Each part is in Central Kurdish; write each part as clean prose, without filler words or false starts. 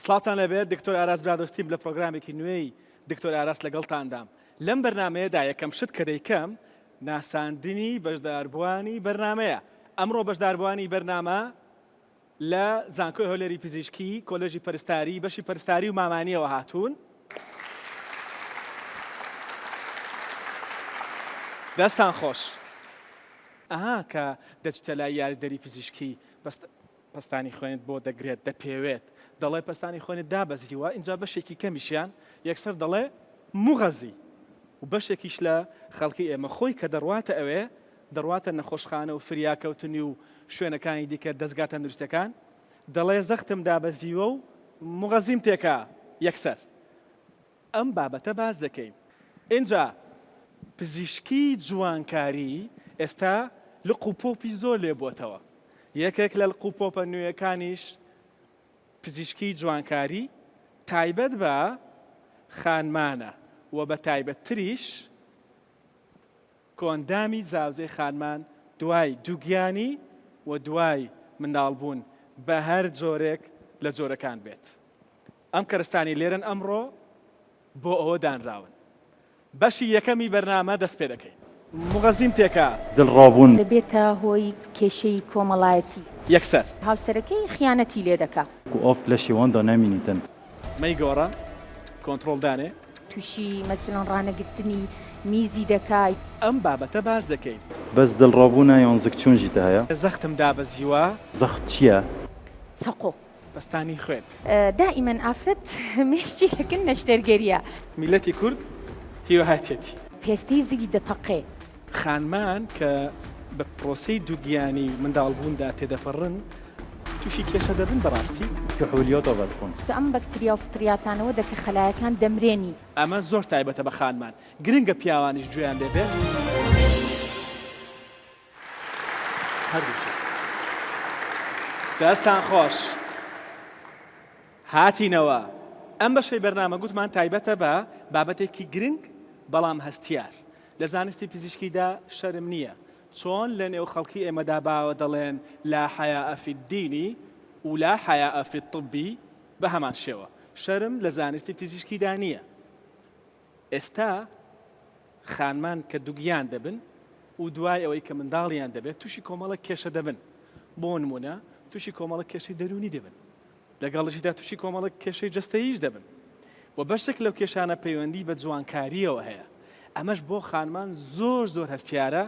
سڵاوتان لێبێت دکتۆر ئاراس برادۆستیم لە پرۆگرامێکی نوێی دکتۆر ئاراس لەگەڵتاندام لەم بەرنمەیەدا یەکەم شت کە دەیکەم ناساندنی بەشداربووانی بەرنمەیە ئەمڕۆ بەشداربووانی بەرنامە لە زانکۆی هەولێری پزیشکی کۆلێژی پەرستاری بەشی پەرستاری و مامانیەوە هاتوون. دەستان خۆش. ئەها کە دەچتە لای یاریدەری پزیشکی پەستانی خوێنت بۆ دەگرێت دەپێوێت دەڵێ پەستانی خوێنت دابەزیوە ئینجا بەشێکی کەمیشیان یەکسەر دەڵێ موغەزی و بەشێکیش لە خەڵکی ئێمە خۆی کە دەڕواتە ئەوێ دەڕواتە نەخۆشخانە و فریاکەوتنی و شوێنەکانی دیکە دەزگا تەندروستیەکان دەڵێ زەختم دابەزیوە و موغەزیم تێکا یەکسەر ئەم بابەتە باس دەکەین. ئینجا پزیشکی جوانکاری ئێستا لق و پۆپی زۆر لێ بۆتەوە یەکێک لە لق و پۆپە نوێیەکانیش پزیشکی جوانکاری تایبەت بە خانمانە و بە تایبەتتریش کۆئەندامی زاوزێی خانمان دوای دووگیانی و دوای منداڵبوون بە هەر جۆرێک لە جۆرەکان بێت. ئەم کەرستانەی لێرەن ئەمڕۆ بۆ ئەوە دانراون. بەشی یەکەمی بەرنامە دەست پێ دەکەین. موغەزیم تێکا. دڵ ڕابوون. دەبێتە هۆی کێشەی کۆمەڵایەتی. یەکسەر. هاوسەرەکەی خیانەتی لێ دەکا. کو ئۆفت لەشی وان دا نامینیتن. مەیگۆڕە، کۆنتڕۆڵ دانێ. توشی مەسەلەن ڕانەگرتنی میزی دەکا. ئەم بابەتە باس دەکەین. بەس دڵ ڕابوونە یان زگچوون ژی تە هەیە؟ زەختم دابەزیوە. زەخت چییە؟ چەقۆ. پەستانی خوێن. دائیمەن ئافرەت مێشکی لەکن نەشتەرگەریە. میللەتی کورد هیوایەتیەتی. پێستەی زگی دەتەقێ. خانمان کە بە پرۆسەی دووگیانی و منداڵبووندا تێدەپەڕن تووشی کێشە دەبن بەڕاستی؟ کحولیاتا بەدخۆن. ئەم بەکتریا و فطریاتانەوە دەکە خەلایەکان دەمرێنی. ئەمە زۆر تایبەتە بە خانمان گرنگە پیاوانیش گوێیان لێ بێت. هەردووشیان. دەستان خۆش. هاتینەوە ئەم بەشەی بەرنامە گوتمان تایبەتە بە بابەتێکی گرنگ بەڵام هەستیار. لە زانستی پزیشکیدا شەرم نییە. چۆن لە نێو خەڵکی ئێمەدا باوە دەڵێن لا حیاء فی الدین و لا حیاء فی الطب بە هەمان شێوە شەرم لە زانستی پزیشکیدا نییە. ئێستا خانمان کە دوگیان دەبن و دوای ئەوەی کە منداڵیان دەبێت تووشی کۆمەڵێک کێشە دەبن. بۆ نمونە تووشی کۆمەڵێک کێشەی دەروونی دەبن. لەگەڵیشیدا تووشی کۆمەڵێک کێشەی جەستەییش دەبن و بەشێک لەو کێشانە پەیوەندی بە جوانکارییەوە هەیە، ئەمەش بۆ خانمان زۆر زۆر هەستیارە،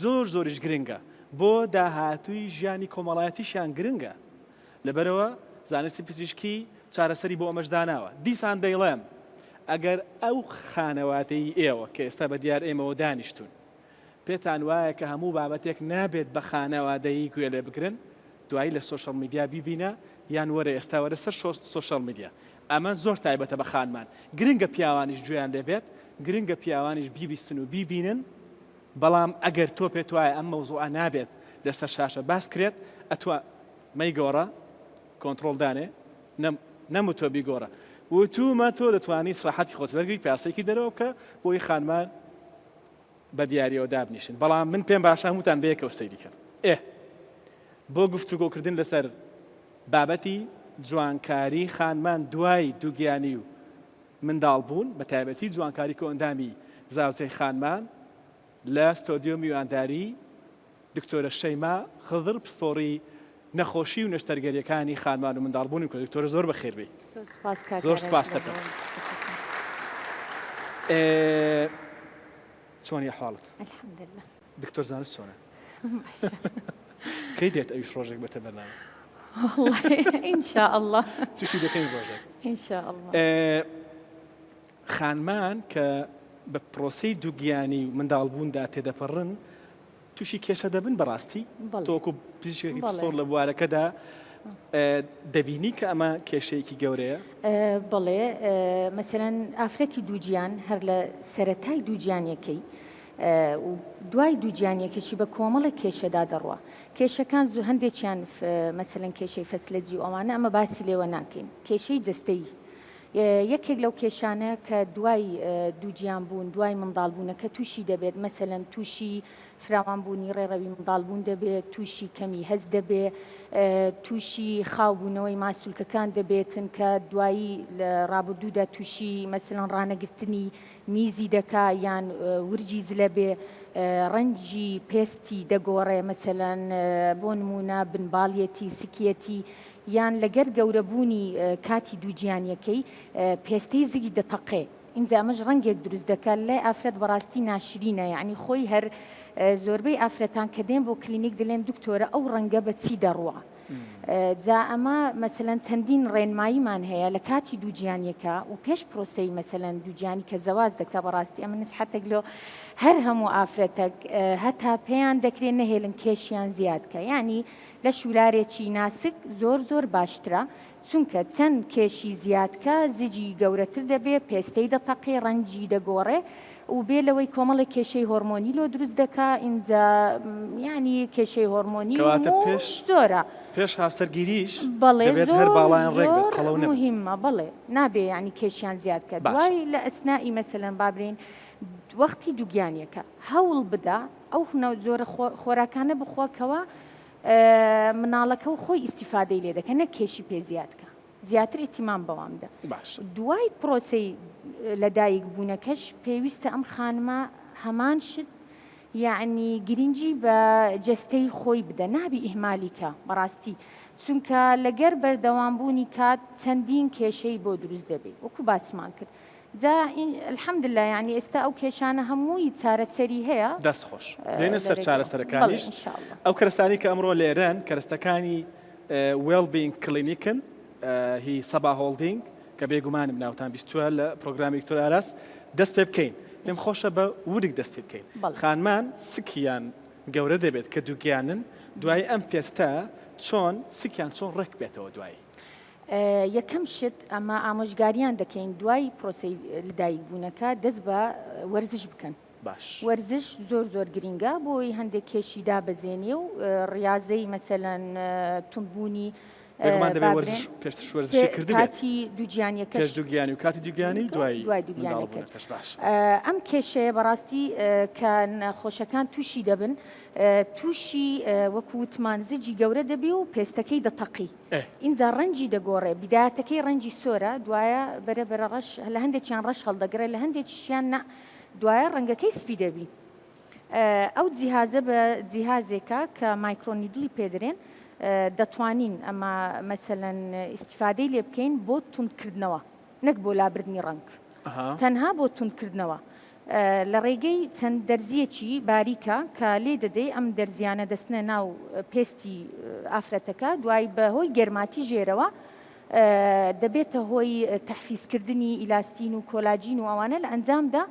زۆر زۆریش گرنگە، بۆ داهاتووی ژیانی کۆمەڵایەتیشیان گرنگە، لەبەرئەوە زانستی پزیشکی چارەسەری بۆ ئەمەش داناوە. دیسان دەیڵێم ئەگەر ئەو خانەوادەی ئێوە کە ئێستا بە دیار ئێمەوە دانیشتوون، پێتان وایە کە هەموو بابەتێک نابێت بە خانەوادەیی گوێ لێ بگرن؟ دوایی لە social media بیبینە یان وەرە ئێستا وەرە سەر social media. ئەمە زۆر تایبەتە بە خانمان. گرنگە پیاوانیش گوێیان لێ بێت، گرنگە پیاوانیش بیبیستن و بیبینن، بەڵام ئەگەر تۆ پێت وایە ئەم مەوزوعە نابێت لەسەر شاشە باس کرێت، ئەتوا مەیگۆڕە، کۆنتڕۆڵ دانێ، نەم نەموتوە بیگۆڕە. وتومە تۆ دەتوانی سڕاحەتی خۆت وەرگری پیاسەیەکی دەرەوە بکە بۆی خانمان بە دیاریەوە دابنیشن بەڵام من پێم باشە هەمووتان بەیەکەوە سەیری کەن ئێ بۆ گفتوگۆکردن لەسەر بابەتی جوانکاری خانمان دوای دووگیانی و منداڵ بوون بە تایبەتی جوانکاری کۆئەندامی زاوزێی خانمان لە ستۆدیۆ میوانداری دکتۆرە شەیما خضر پسپۆڕی نەخۆشی و نەشتەرگەریەکانی خانمان و منداڵبوونی کە دکتۆرە زۆر بەخێربێی زۆر سپاس دەکەم چۆنی حاڵت الحمدلله دکتۆر زانست چۆنە کەی دێت ئەویش ڕۆژێک بێتە بەرنامە إن شاء الله تووشی دەکەین ڕۆژێک إن شاء الله خانمان کە بە پرۆسەی دووگیانی و منداڵبووندا تێدەپەڕن تووشی کێشە دەبن بەڕاستی تۆ وەکو پزیشکێکی پسپۆڕ لە بوارەکەدا دەبینی کە ئەمە کێشەیەکی گەورەیە؟ بەڵێ مەسەلەن ئافرەتی دووگیان هەر لە سەرەتای دووگیانیەکەی و دوای دووگیانیەکەشی بە کۆمەڵێک کێشەدا دەڕوا کێشەکان زوو هەندێکیان مەسەلەن کێشەی فەسلەجی و ئەوانە ئەمە باسی لێوە ناکەین کێشەی جەستەیی. یەکێک لەو کێشانە کە دوای دووگیان بوون، دوای منداڵبوونەکە تووشی دەبێت، مەسەلەن تووشی فراوانبوونی ڕێڕەوی منداڵبوون دەبێت، تووشی کەمی هەست دەبێت، تووشی خاوبوونەوەی ماسولکەکان دەبێتن کە دوایی لە ڕابردوودا تووشی مەسەلەن ڕانەگرتنی میزی دەکا یان ورگی زلە بێ، ڕەنگی پێستی دەگۆڕێ مەسەلەن بۆ نموونە بنباڵیەتی، سکیەتی یان لەگەر گەورەبوونی کاتی دووگیانیەکەی پێستەی زگی دەتەقێ ئینجا ئەمەش ڕەنگێک دروست دەکات لای ئافرەت بەڕاستی ناشرینە یعنی خۆی هەر زۆربەی ئافرەتان کە دێن بۆ کلینیک دەلێن دکتۆرە ئەو ڕەنگە بە چی دەڕوا جا ئەمە مەسەلەن چەندین ڕێنماییمان هەیە لە کاتی دووگیانیەکە و پێش پرۆسەی مەسەلەن دووگیانی کە زەواج دەکا بەڕاستی ئەمە نسحەتێک لۆ هەر هەموو ئافرەتەک هەتا پێیان دەکرێت نەهێلن کێشیان زیاد کە یعنی لە شولارێکی ناسک زۆر زۆر باشترە چونکە چەند کێشی زیاد کە زگی گەورەتر دەبێ پێستەی دەتەقێ ڕەنگی دەگۆڕێ و بێ لەوەی کۆمەڵێک کێشەی هۆرمۆنی لۆ دروست دەکا ئینجا یانی کێشەی هۆرمۆنی و کەواتە موو پێش زۆرە. پێش هاوسەرگیریش بەڵێ دەبێت هەر زۆر باڵایان ڕێک بێت زۆر قەڵەو نەبن. موهیمە بەڵێ نابێ یانی کێشیان زیاد کە باشە. دوای لە ئەسنائی مەسەلەن با برێین وەختی دووگیانیەکە هەوڵ بدە ئەو جۆرە خۆراکانە بخۆ کەوا مناڵەکە و خۆی ئیستیفادەی لێ دەکە نەک کێشی پێ زیاد کە زیاتر ئیتیمام بەوان بدە باش دوای پرۆسەی لەدایک بوونەکەش پێویستە ئەم خانمە هەمان شت یعنی گرنگی بە جەستەی خۆی بدە نابی ئیهمالی کە بەڕاستی چونکە لەگەر بەردەوام بوونی کات چەندین کێشەی بۆ دروست دەبێت وەکو باسمان کرد جا الحمدللە یانی ئێستا ئەو کێشانە هەمووی چارەسەری هەیە. دەست خۆش دێینە سەر چارەسەرەکانیش ئەو کەرەستانەی کە ئەمڕۆ لێرەن کەرەستەکانی وێڵ بینگ کلینیکن هی سەبا هۆڵدینگ کە بێگومانم ناوتان بیستووە لە پرۆگرامی دکتۆر ئاراس دەست پێ بکەین پێم خۆشە بە ورگ دەست پێ بکەین خانمان سکیان گەورە دەبێت کە دووگیانن دوای ئەم پێستە چۆن سکیان چۆن ڕێک بێتەوە دوایی یەکەم شت ئەمە ئامۆژگاریان دەکەین دوای پرۆسەی لەدایک بوونەکە دەست بە وەرزش بکەن باش وەرزش زۆر زۆر گرینگە بۆی هەندێک کێشی دابەزێنێ و ڕاضەی مەسەلەن توندبوونی بێگومان دەبێت وەرزش پێشتر وەرزشی کردبێت کاتی دووگیانیەکەش پێش دووگیانی و کاتی دووگیانی و دوای دوای دووگیانەکە منداڵبوونەکەش باش ئەم کێشەیە بەڕاستی کە نەخۆشەکان تووشی دەبن تووشی وەکو وتمان زجی گەورە دەبی و پێستەکەی دەتەقی ئینجا ڕەنگی دەگۆڕێ، بیدایەتەکەی ڕەنگی سۆرە، دوایە بەرە بەرە ڕەش، لە هەندێکیان ڕەش هەڵدەگڕێ، لە هەندێکیشیان نا، دوایە ڕەنگەکەی سپی دەبی. ئەو جیهازە بە جیهازێکە کە microneedle ی پێ دەرێن، دەتوانین ئەمە مەسەلەن ئیستیفادەی لێ بکەین بۆ توندکردنەوە، نەک بۆ لابردنی ڕەنگ. تەنها بۆ توندکردنەوە لە ڕێگەی چەند دەرزیەکی باریکە کە لێ دەدەی ئەم دەرزیانە دەستنە ناو پێستی ئافرەتەکە دوای بە هۆی گەرماتی ژێرەوە دەبێتە هۆی تەحفیزکردنی ئیلاستین و کۆلاجین و ئەوانە لە ئەنجامدا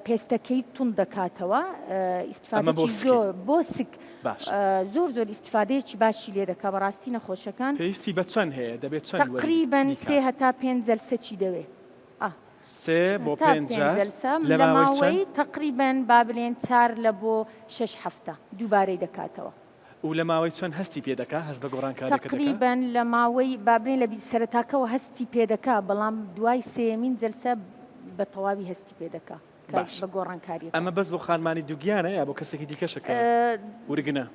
پێستەکەی توند دەکاتەوە ئیسفادەی زۆر بۆ سک زۆر زۆر ئیسفادەیەکی باشی لێ دەکا بەڕاستی نەخۆشەکان پێویستی بە چەند هەیە دەبێت چەند تقریبا سێ هەتا پێنج جەلسەکی دەوێ ئا. سێ بۆ هەتا پێنج پێنج جار جەلسە لە لە ماوەی ماوەی چەند؟ تەقریبەن با بلێن چار لە بۆ شەش هەفتە دووبارەی دەکاتەوە. و لە ماوەی چەند هەستی پێ دەکا هەست بە گۆڕانکاریەکە دەکا؟ تەقریبەن لە ماوەی با بلێن لە سەرەتاکەوە هەستی پێ دەکا بەڵام دوای سێیەمین جەلسە بە تەواوی هەستی پێ دەکا کە باش بە گۆڕانکاریەکە. ئەمە بەس بۆ خانمانی دووگیانە یا بۆ کەسێکی دیکەشە کە ورگنە؟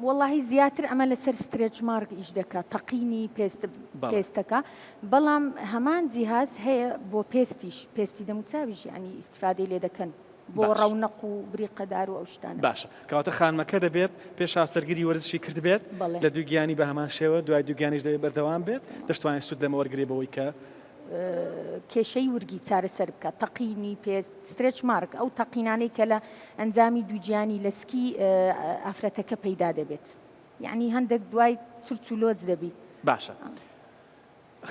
وەڵاهی زیاتر ئەمە لەسەر stretch mark ئیش دەکات تەقینی پێست بەڵێ. پێستەکە بەڵام هەمان جیهاز هەیە بۆ پێستیش پێستی دەموچاویش یعنی ئیستیفادەی لێ دەکەن بۆ باش. ڕەونەق و بریقەدار و ئەو شتانە. باشە کەواتە خانمەکە دەبێت پێش هاوسەرگیری وەرزشی کردبێت بەڵێ. لە دووگیانی بە هەمان شێوە دوای دووگیانیش دەبێت بەردەوام بێت دەشتوانێت سوود لەمە وەرگرێت بەوەی کە کێشەی ورگی چارەسەر بکات، تەقینی پێست، stretch mark، ئەو تەقینانەی کە لە ئەنجامی دووگیانی لە سکی ئافرەتەکە پەیدا دەبێت یەعنی هەندێک دوای چرچ و لۆچ دەبی. باشە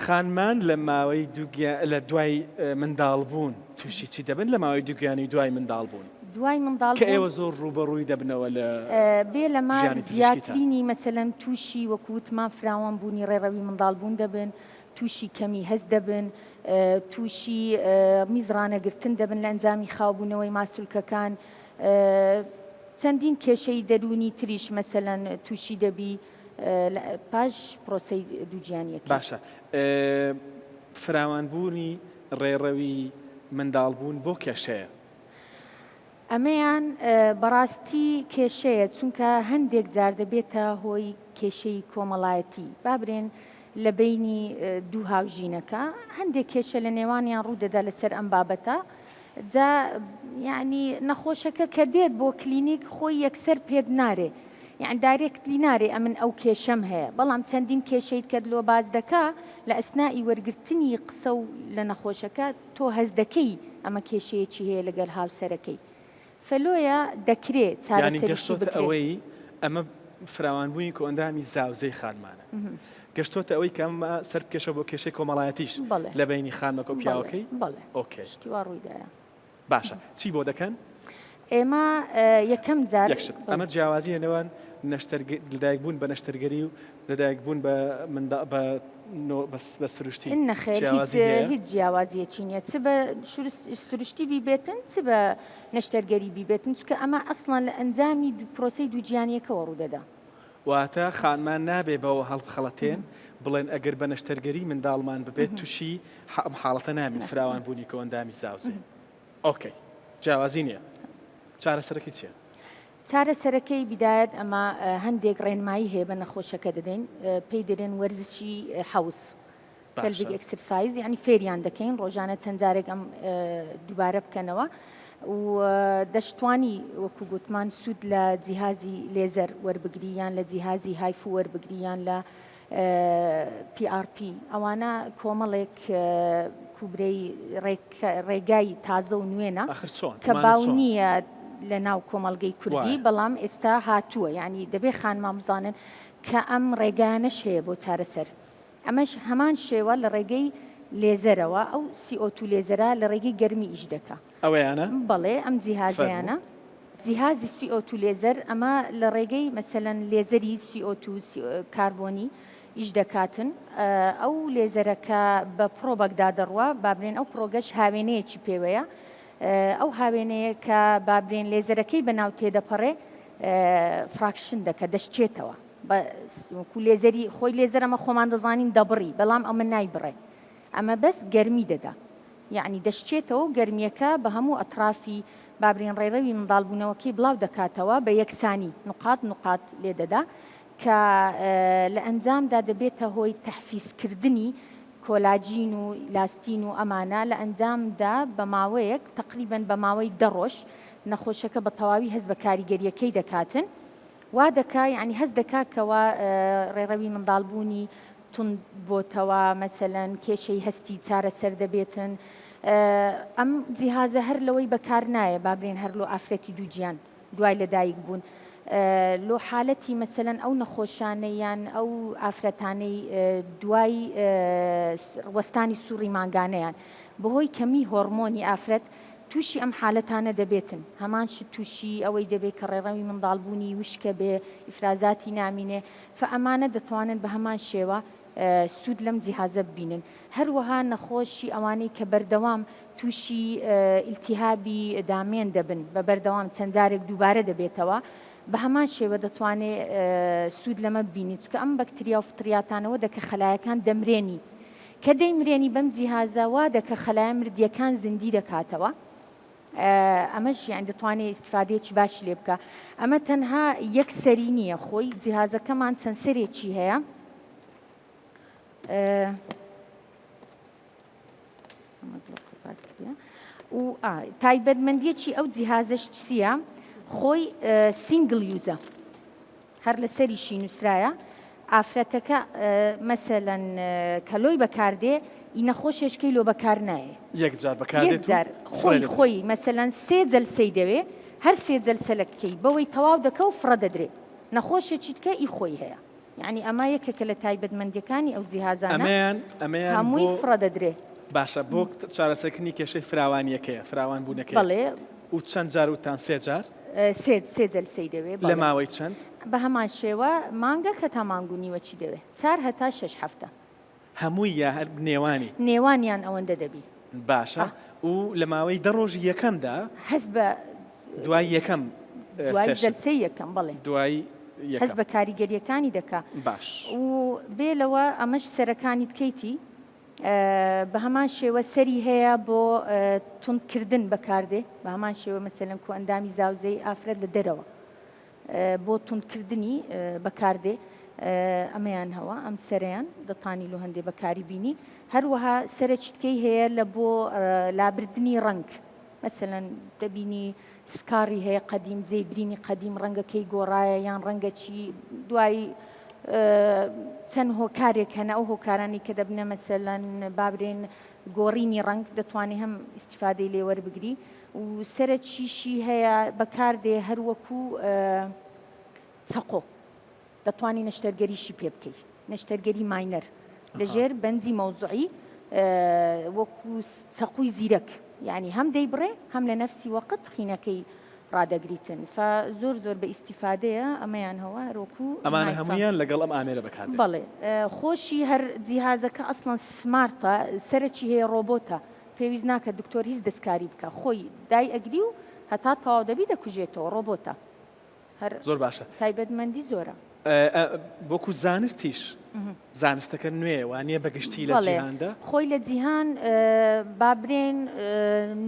خانمان لە ماوەی دووگیا لە دوای منداڵبوون تووشی چی دەبن لە ماوەی دووگیانی و دوای منداڵبوون؟ دوای منداڵ کە ئێوە زۆر ڕووبەڕووی دەبنەوە لە بێ لەمە ژیانی پزیشکیتان. زیاترینی مەسەلەن تووشی وەکو وتمان فراوان بوونی ڕێڕەوی منداڵبوون دەبن، تووشی کەمی هەست دەبن، تووشی میز ڕانەگرتن دەبن لە ئەنجامی خاوبوونەوەی ماسولکەکان، چەندین کێشەی دەروونی تریش مەسەلەن تووشی دەبی پاش پرۆسەی دووگیانیەکەی. باشە. فراوانبوونی ڕێڕەوی منداڵبوون بۆ کێشەیە؟ ئەمەیان بەڕاستی کێشەیە چونکە هەندێک جار دەبێتە هۆی کێشەی کۆمەڵایەتی با برێن لە بەینی دوو هاوژینەکە هەندێک کێشە لە نێوانیان ڕوودەدا لەسەر ئەم بابەتە جا یعنی نەخۆشەکە کە دێت بۆ کلینیک خۆی یەکسەر پێت نارێ یان directly نارێ ئەمن ئەو کێشەم هەیە بەڵام چەندین کێشەیت کە لۆ باس دەکا لە ئەسنائی وەرگرتنی قسە و لە نەخۆشەکە تۆ هەست دەکەی ئەمە کێشەیەکی هەیە لەگەل هاوسەرەکەی فەلۆیە دەکرێ یانی چارەسەریشی گەشتۆتە بکرێت. ئەوەی ئەمە فراوانبوونی کۆئەندامی زاوزێی خانمانە گەشتۆتە ئەوەی کە ئەمە سەربکێشە بۆ کێشەی کۆمەڵایەتیش بەڵێ. لە بەینی خانمەکە و بەڵێ پیاوەکەی بەڵێ okay شتی وا ڕوویدایە. باشە چی بۆ دەکەن؟ ئێمە یەکەم جار یەک شت ئەمە جیاوازی لە نێوان لەدایک بوون بە نەشتەرگەری و لەدایک بوون بە بە بە سروشتی نەخێر هیچ هیچ جیاوازیەکی نییە چ بە سروشتی بیبێتن چ بە نەشتەرگەری بیبێتن چونکە ئەمە ئەسڵەن لە ئەنجامی پرۆسەی دووگیانیەکەوە ڕوودەدا. واتە خانمان نابێ بەوە هەڵبخەڵەتێن بڵێن ئەگەر بە نەشتەرگەری منداڵمان ببێت تووشی ئەم حاڵەتە نابین فراوان بوونی کۆئەندامی زاوزێ. okay جیاوازی نییە چارەسەرەکەی چییە؟ چارەسەرەکەی بیدایەت ئەمە هەندێک ڕێنمایی هەیە بە نەخۆشەکە دەدەین پێی دەرێن وەرزشی حەوز pelvic exercise یعنی فێریان دەکەین ڕۆژانە چەند جارێک ئەم دووبارە بکەنەوە و دەشتوانی وەکو گوتمان سوود لە جیهازی لێزەر وەربگری یان لە جیهازی HIFU وەربگری یان لە PRP ئەوانە کۆمەڵێک کوبرەی ڕێگای تازە و نوێنە کە باو نییە لە ناو کۆمەڵگەی کوردی بەڵام ئێستا هاتووە یعنی دەبێ خانمان بزانن کە ئەم ڕێگانەش هەیە بۆ چارەسەر ئەمەش هەمان شێوە لە ڕێگەی لێزەرەوە ئەو CO2 لێزەرە لە ڕێگەی گەرمی ئیش دەکا. ئەوەیانە؟ بەڵێ ئەم جیهازەیانە. جیهازی CO2 لێزەر ئەمە لە ڕێگەی مەسەلەن لێزەری CO2 کاربۆنی ئیش دەکاتن ئەو لێزەرە کە بە probe ەکدا دەڕوا با بلێن ئەو probe ەش هاوێنەیەکی پێوەیە ئەو هاوێنەیە کە با بلێن لێزەرەکەی بە ناو تێدەپەڕێ fraction دەکە دەشچێتەوە بە وەکو لێزەری خۆی لێزەر ئەمە خۆمان دەزانین دەبڕی بەڵام ئەمە نایبڕێ ئەمە بەس گەرمی دەدا یەعنی دەشکێتەوە و گەرمییەکە بە هەموو ئەترافی بابرین ڕێڕەوی منداڵبوونەوەکەی بڵاو دەکاتەوە بە یەکسانی نقاط نقاط لێ دەدا کە لە ئەنجامدا دەبێتە هۆی تەحفیزکردنی کۆلاجین و ئیلاستین و ئەمانە لە ئەنجامدا بە ماوەیەک تەقریبەن بە ماوەی دە ڕۆژ نەخۆشەکە بە تەواوی هەست بە کاریگەرییەکەی دەکاتن وا دەکا یەعنی هەست دەکا کەوا ڕێڕەوی منداڵبوونی توند بۆتەوە مەسەلەن کێشەی هەستی چارەسەر دەبێتن ئەم جیهازە هەر لەوەی بەکار نایە با بلێن هەر لۆ ئافرەتی دووگیان دوای لەدایک بوون لۆ حالەتی مەسەلەن ئەو نەخۆشانەی یان ئەو ئافرەتانەی دوای وەستانی سوڕی مانگانەیان بەهۆی کەمی هۆڕمۆنی ئافرەت تووشی ئەم حالەتانە دەبێتن هەمان شت تووشی ئەوەی دەبێت کە ڕێڕەوی منداڵبوونی وشکە بێ ئیفرازاتی نامینێ فئەمانە دەتوانن بە هەمان شێوە سوود لەم جیهازە ببینن. هەروەها نەخۆشی ئەوانەی کە بەردەوام تووشی ئیلتیهابی دامێن دەبن بە بەردەوام چەند جارێک دووبارە دەبێتەوە بە هەمان شێوە دەتوانێ سوود لەمە ببینی چونکە ئەم بەکتریا و فطریاتانەوە دەکە خەلایەکان دەمرێنی کە دەیمرێنی بەم جیهازە وا دەکە خەلایە مردیەکان زیندی دەکاتەوە. ئەمەش یان دەتوانێت ئیسیفادەیەکی باشی لێ بکە ئەمە تەنها یەک سەری نییە خۆی جیهازەکەمان چەند سەرێکی هەیە و تایبەتمەندیەکی ئەو جیهازەش چییە خۆی single use ە هەر لەسەریشی نووسرایە ئافرەتەکە مەسەلەن کە لۆی بەکاردێ ئی نەخۆشێشکەی لۆ بەکار نایێ. یەک جار بەکار دێت و یەک جار خۆی خۆی مەسەلەن سێ جەلسەی دەوێ هەر سێ جەلسەلەکەی بەوەی تەواو دەکە و فڕە دەدرێ نەخۆشێکی تکە ئی خۆی هەیە یانی ئەمە یەکێکە لە تایبەتمەندیەکانی ئەو جیهازانە ئەمەیان ئەمەیان هەمووی بۆ فڕە دەدرێ. باشە بۆ چارەسەرکردنی کێشەی فراوانیەکەیە فراوان بوونەکەیە بەڵێ. و چەند جار وتتان سێ جار؟ سێ سێ جەلسەی دەوێ لە ماوەی چەند؟ بە هەمان شێوە مانگەک هەتا مانگ و نیوەکی دەوێ چار هەتا شەش هەفتە. هەمووی یا هەر نێوانی؟ نێوانیان ئەوەندە دەبی. باشە و لە ماوەی دە ڕۆژی یەکەمدا؟ هەست بە دوای یەکەم دوای جەلسەی یەکەم بەڵێ. دوای یەکەم. هەست بە کاریگەرییەکانی دەکا. باش. و بێ لەوە ئەمەش سەرەکانی تکەیتی. بە هەمان شێوە سەری هەیە بۆ توندکردن بەکاردێ بە هەمان شێوە مەسەلەن کۆئەندامی زاوزێی ئافرەت لە دەرەوە بۆ توندکردنی بەکاردێ ئەمەیان هەوە ئەم سەرەیان دەتانی لۆ هەندێ بەکاری بینی هەروەها سەرە چتکەی هەیە لە بۆ لابردنی ڕەنگ مەسەلەن دەبینی scar ی هەیە قەدیم جێی برینی قەدیم ڕەنگەکەی گۆڕایە یان ڕەنگە چی دوایی چەند هۆکارێک هەنە ئەو هۆکارانی کە دەبنە مەسەلەن بابرێن گۆڕینی ڕەنگ دەتوانێ هەم ئیسیفادەی لێ وەربگری و سەرە چیشی هەیە بەکاردێ هەروەکو چەقۆ دەتوانی نەشتەرگەریشی پێ بکەی نەشتەرگەری minor لەژێر بەنجی مەوزوعی وەکو چەقووی زیرەک یعنی هەم دەیبڕێ هەم لە نەفسی وەقت خینەکەی ڕادەگریتن ف زۆر زۆر بە ئیسیفادەیە ئەمەیان هەوە هەروەکو ئەمانە هەمویان لەگەڵ ئەم ئامێرە بەکار بەڵێ خۆشی هەر جیهازەکە ئەسڵەن smart ە سەرەکی هەیە ڕۆبۆتە پێویست ناکە دکتۆر هیچ دەستکاری بکە خۆی دای ئەگری و هەتا تەواو دەبی دەکوژێتەوە ڕۆبۆتە هەر زۆر باشە. تایبەتمەندی زۆرە. وەکو زانستیش زانستەکە نوێیە وانیە بە گشتی لە جیهاندا؟ خۆی لە جیهان با برێن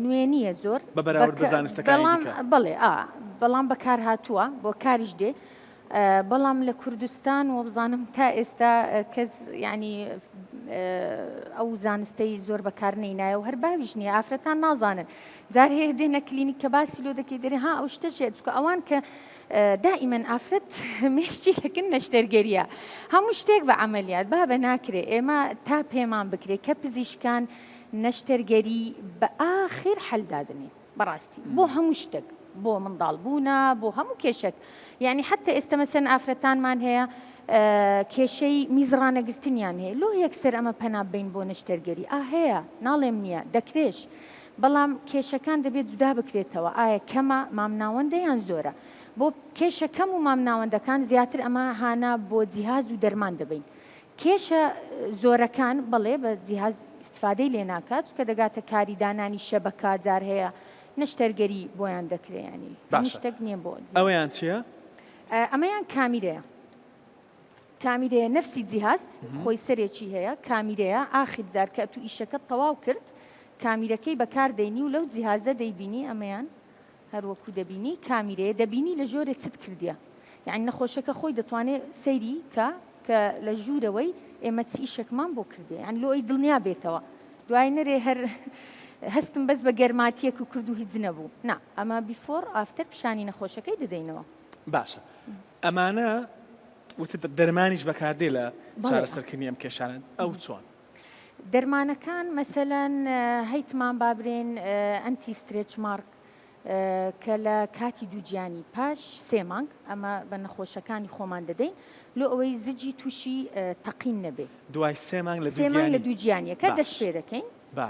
نوێ نییە زۆر بە بەراورد بە زانستەکانی دیکە. بەڵێ ئا بەڵام بەکار هاتووە بۆ کاریش دێ بەڵام لە کوردستان وەبزانم تا ئێستا کەس یعنی ئەو زانستەی زۆر بەکار نەینایە و هەر باویش نییە ئافرەتان نازانن جار هەیە دێنە کلینیک کە باسی لۆ دەکەی دەرێ ها ئەو شتەش هەیە چونکە ئەوان کە دائیمەن ئافرەت مێشکی لەکن نەشتەرگەریە هەموو شتێک بە عەمەلیات بابە ناکرێ ئێمە تا پێمان بکرێ کە پزیشکان نەشتەرگەری بە ئاخر حەل دادەنێن بەڕاستی بۆ هەموو شتێک بۆ منداڵ بوونە بۆ هەموو کێشێک یعنی حتە ئێستا مەسەن ئافرەتانمان هەیە کێشەی میز ڕانەگرتنیان هەیە لۆ یەکسەر ئەمە پەنا بین بۆ نەشتەرگەری ئا هەیە ناڵێم نییە دەکرێش بەڵام کێشەکان دەبێت جودا بکرێتەوە ئایا کەمە، مامناوەندە یان زۆرە؟ بۆ کێشە کەم و مامناوەندەکان زیاتر ئەمە هانا بۆ جیهاز و دەرمان دەبەین. کێشە زۆرەکان بەڵێ بە جیهاز ئیستفادەی لێ ناکات چونکە دەگاتە کاری دانانی شەبەکە جار هەیە نەشتەرگەری بۆیان دەکرێ یانی هەموو باشە شتێک نییە بۆ جیهاز. ئەوەیان چییە؟ ئەمەیان کامیرەیە. کامیرەیە نەفسی جیهاز خۆی سەرێکی هەیە کامیرەیە ئاخر جار کە ئەتوو ئیشەکەت تەواو کرد کامیرەکەی بەکار دەینی و لەو جیهازە دەیبینی ئەمەیان هەر وەکو دەبینی کامیرەیە دەبینی لە ژۆرێ چت کردیە یعنی نەخۆشەکە خۆی دەتوانێت سەیری کە کە لە ژوورەوەی ئێمە چ ئیشێکمان بۆ کردێ یعنی لۆ ئەی دڵنیا بێتەوە دوای نەرێ هەر هەستم بەس بە گەرماتیەک و کرد و هیچ نەبوو نا ئەمە before after پیشانی نەخۆشەکەی دەدەینەوە. باشە ئەمانە وتت دەرمانیش بەکاردێ لە چارەسەرکردنی ئەم کێشانە ئەو چۆن؟ دەرمانەکان مەسەلەن هەیتمان بابرێن anti stretch mark کە لە کاتی دووگیانی پاش سێ مانگ ئەمە بە نەخۆشەکانی خۆمان دەدەین لۆ ئەوەی زجی تووشی تەقین نەبێ دوای سێ مانگ لە سێ مانگ لە دووگیانیەکە دەست پێ دەکەین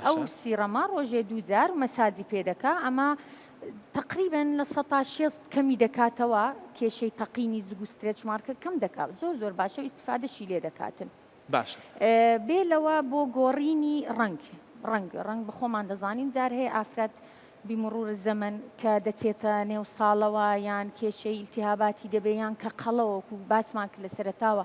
ئەو serum ە ڕۆژێ دوو جار مەساجی پێ دەکا ئەمە تەقریبەن 60% کەمی دەکاتەوە کێشەی تەقینی زگ و stretch mark ە کەم دەکات زۆر زۆر باشە و ئیسیفادەشی لێ دەکاتن. باشە. بێ لەوە بۆ گۆڕینی ڕەنگ ڕەنگ ڕەنگ بە خۆمان دەزانین جار هەیە ئافرەت بمرور زەمەن کە دەچێتە نێو ساڵەوە یان کێشەی ئیلتیهاباتی دەبێ یان کە قەڵەوە وەکو باسمان کرد لە سەرەتاوە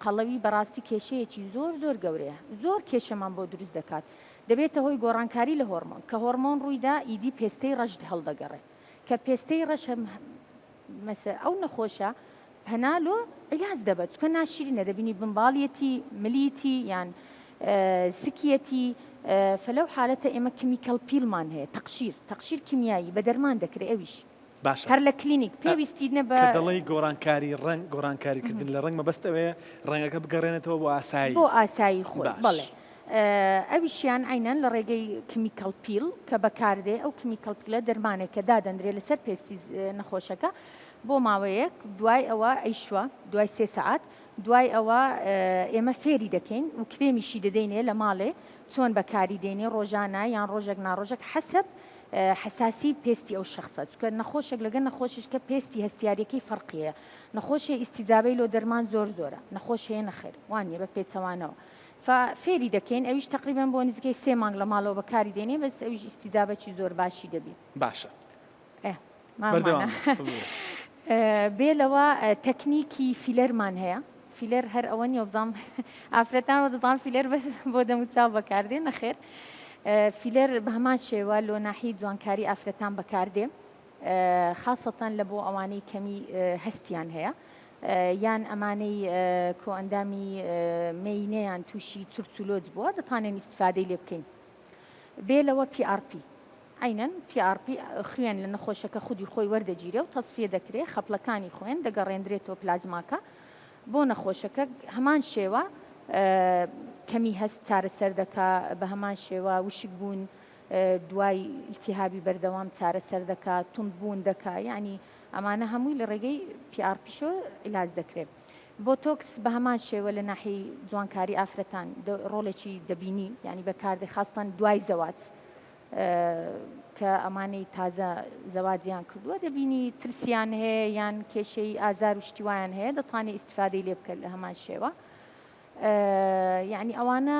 قەڵەوی بەڕاستی کێشەیەکی زۆر زۆر گەورەیە زۆر کێشەمان بۆ دروست دەکات دەبێتە هۆی گۆڕانکاری لە هۆرمۆن کە هۆرمۆن ڕوویدا ئیدی پێستەی ڕەش هەڵدەگەڕێ کە پێستەی ڕەش مەسە ئەو نەخۆشە پەنا لۆ عیلاج دەبە چکە ناشرینە دەبینی بنباڵیەتی ملیتی یان سکیەتی فلەو حالەتە ئێمە chemical peel مان هەیە تەقشیر تەقشیر کیمیایی بە دەرمان دەکرێ ئەویش باشە هەر لە کلینیک پێویستی نە بە کە دەڵێی گۆڕانکاری ڕەنگ گۆڕانکاری کردن لە ڕەنگ مەبەست ئەوەیە ڕەنگەکە بگەڕێنێتەوە بۆ ئاسایی بۆ ئاسایی خۆی باش. بەڵێ ئەویشیان عەینەن لە ڕێگەی chemical peel کە بەکاردێ ئەو chemical peel ە دەرمانێکە دادەندرێ لەسەر پێستی نەخۆشەکە بۆ ماوەیەک دوای ئەوە ئەیشوە دوای سێ سەعات دوای ئەوە ئێمە فێری دەکەین و کرێمیشی دەدەینێ لە ماڵێ چۆن بەکاری دێنێ ڕۆژانە یان ڕۆژێک ناڕۆژێک حەسەب حەساسی پێستی ئەو شەخسە چونکە نەخۆشێک لەگەر نەخۆشیش کە پێستی هەستیاریەکەی فەرقی هەیە نەخۆش هەیە ئیستیجابەی لۆ دەرمان زۆر زۆرە نەخۆش هەیە نەخێر وانیە بە پێچەوانەوە فا فێری دەکەین ئەویش تەقریبەن بۆ نزیکەی سێ مانگ لە ماڵەوە بەکاری دێنێ بەس ئەویش ئیستیجابەکی زۆر باشی دەبی. باشە ئێ مامانە بێ لەوە تەکنیکی فیلەرمان هەیە. فیلەر هەر ئەوە نیە بزانم ئافرەتان وە دەزان فیلەر بەس بۆ دەم و چاو بەکاردێ نەخێر فیلەر بە هەمان شێوە لۆ ناحی جوانکاری ئافرەتان بەکاردێ خاسەتەن لە بۆ ئەوانەی کەمی هەستیان هەیە یان ئەمانەی کۆئەندامی مێینەیان تووشی چرچولۆج بووە دەتوانێن ئیسیفادەی لێ بکەین بێ لەوە PRP عەینەن PRP خوێن لە نەخۆشەکە خودی خۆی وەردەگیرێ و تەسفیە دەکرێ، خەپلەکانی خوێن دەگەڕێندرێتەوە پلازماکە بۆ نەخۆشەکە، هەمان شێوە کەمی هەست چارەسەر دەکا، بە هەمان شێوە وشک بوون دوای ئیلتیهابی بەردەوام چارەسەر دەکا، توند بوون دەکا، یانی ئەمانە هەمووی لە ڕێگەی PRP شەوە عیلاج دەکرێ. بۆتۆکس بە هەمان شێوە لە ناحیەی جوانکاری ئافرەتان ڕۆڵێکی دەبینی، یانی بەکاردێ خاستەن دوای زەواج. کە ئەمانەی تازە زەواجیان کردووە دەبینی ترسیان هەیە یان کێشەی ئازار و شتی وایان هەیە دەتوانێت ئیسیفادەی لێ بکە لە هەمان شێوە یعنی ئەوانە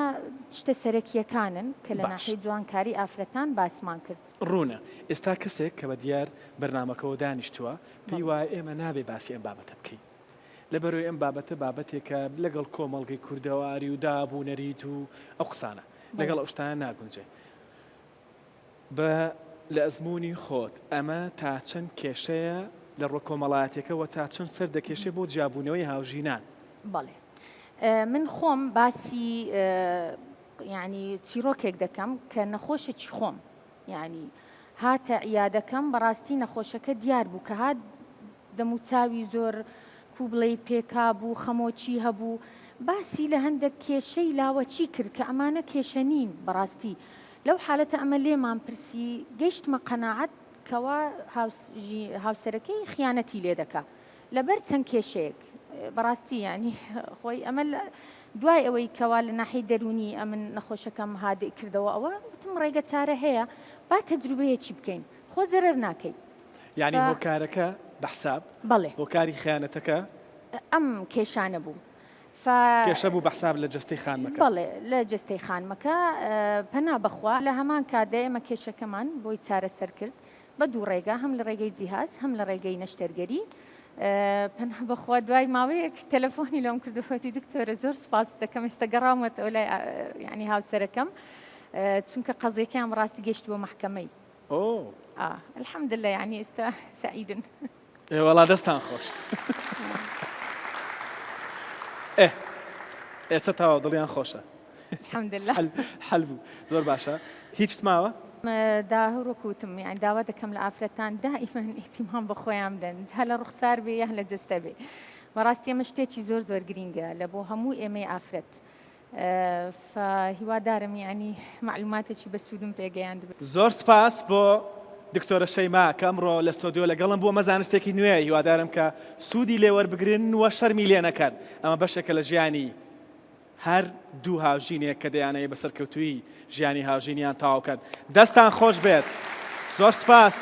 شتە سەرەکیەکانن کە لە ناحی جوانکاری ئافرەتان باسمان کرد. ڕوونە ئێستا کەسێک کە بە دیار بەرنمەکەەوە دانیشتووە پێی وایە ئێمە نابێ باسی ئەم بابەتە بکەین لەبەرەوەی ئەم بابەتە بابەتێکە لەگەڵ کۆمەڵگەی کوردەواری و داب و نەریت و ئەو قسانە لەگەڵ ئەو شتانە ناگونجێ. بە لە ئەزموونی خۆت ئەمە تا چەند کێشەیە لە ڕووە کۆمەڵایەتیەکەوە تا چەند سەر دەکێشێ بۆ جیابوونەوەی هاوژینان؟ بەڵێ من خۆم باسی یعنی چیرۆکێک دەکەم کە نەخۆشێکی خۆم یعنی هاتە عیادەکەم بەڕاستی نەخۆشەکە دیار بوو کە هات دەموچاوی زۆر کو بڵێی پێکابوو، خەمۆکی هەبوو، باسی لە هەندەک کێشەی لاوەکی کرد کە ئەمانە کێشە نین بەڕاستی لەو حالەتە ئەمە لێمان پرسی گەیشتمە قەناعەت کەوا هاوسەرەکەی خیانەتی لێ دەکا لەبەر چەند کێشەیەک بەڕاستی یانی خۆی ئەمە دوای ئەوەی کەوا لە ناحی دەروونی ئەمن نەخۆشەکەم هادئ کردەوە ئەوە وتم ڕێگە چارە هەیە با تەجروبەیەکی بکەین خۆ زەرەر ناکەی. یانی هۆکارەکە بە حساب؟ بەڵێ. هۆکاری خیانەتەکە؟ ئەم کێشانە بوو. کێشە بوو بە حساب لە جەستەی خانمەکە؟ بەڵێ لە جەستەی خانمەکە پەنا بەخوا لە هەمان کاتدا ئێمە کێشەکەمان بۆی چارەسەر کرد بە دوو ڕێگا هەم لە ڕێگەی جیهاز هەم لە ڕێگەی نەشتەرگەری پەنا بەخوا دوای ماوەیەک تەلەفۆنی لۆم کرد و وتی دکتۆرە زۆر سوپاست دەکەم ئێستا گەڕاومەتەوە لای یعنی هاوسەرەکەم چونکە قەزیەکەیان بەڕاستی گەیشتبووە مەحکەمەی ئۆ ئا الحمدللە یانی ئێستا سەعیدن. ئێ وەڵا دەستان خۆش. ئێ ئێستا تەواو دڵیان خۆشە. الحمدللە. حەل حەل بوو زۆر باشە هیچت ماوە؟ دا وەکو وتم یانی داوا دەکەم لە ئافرەتان دائیمەن ئیهتیمام بە خۆیان بدەن جا لە ڕوخسار بێ یان لە جەستە بێ بەڕاستی ئەمە شتێکی زۆر زۆر گرینگە لە بۆ هەموو ئێمەی ئافرەت. هیوادارم یانی مەعلوماتێکی بەسوودم پێ گەیاندبێت. زۆر سپاس بۆ دکتۆرە شەیما کە ئەمڕۆ لە ستۆدیۆ لەگەڵم بوو ئەمە زانستێکی نوێیە هیوادارم کە سوودی لێ وەربگرن و شەرمی لێ نەکەن ئەمە بەشێکە لە ژیانی هەر دوو هاوژینێک کە دەیانەوێت بە سەرکەوتوویی ژیانی هاوژینیان تەواو کەن دەستان خۆش بێت زۆر سپاس.